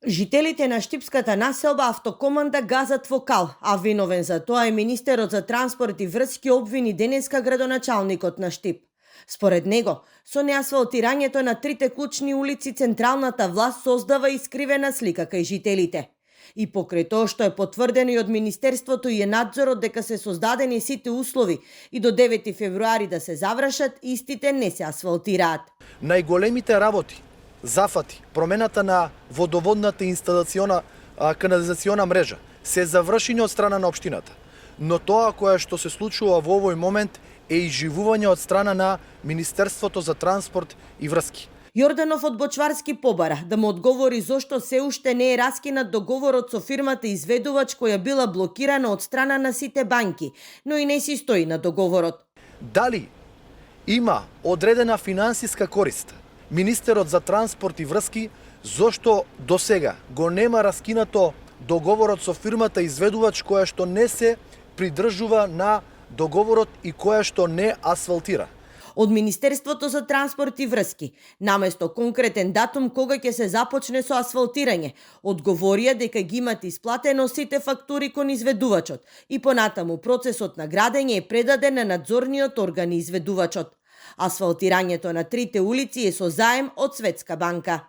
Жителите на штипската населба автокоманда газат во кал, а виновен за тоа е министерот за транспорт и врски обвини денеска градоначалникот на Штип. Според него, со неасфалтирањето на трите клучни улици централната власт создава искривена слика кај жителите. И покрај тоа што е потврдено и од Министерството и е надзорот дека се создадени сите услови и до 9 февруари да се завршат, истите не се асфалтираат. Најголемите работи, зафати, промената на водоводната инсталациона канализациона мрежа се завршени од страна на општината. Но тоа кое што се случува во овој момент е изживување од страна на Министерството за транспорт и врски. Јорданов од Бочварски побара да му одговори зошто се уште не е раскинат договорот со фирмата изведувач која била блокирана од страна на сите банки, но и не си стои на договорот. Дали има одредена финансиска корист Министерот за транспорт и врски, зошто до сега го нема раскинато договорот со фирмата изведувач која што не се придржува на договорот и која што не асфалтира? Од Министерството за транспорт и врски, наместо конкретен датум кога ќе се започне со асфалтирање, одговорија дека ги имат исплатено сите фактури кон изведувачот и понатаму процесот на градење е предаден на надзорниот орган изведувачот. Асфалтирањето на трите улици е со заем од Светска банка.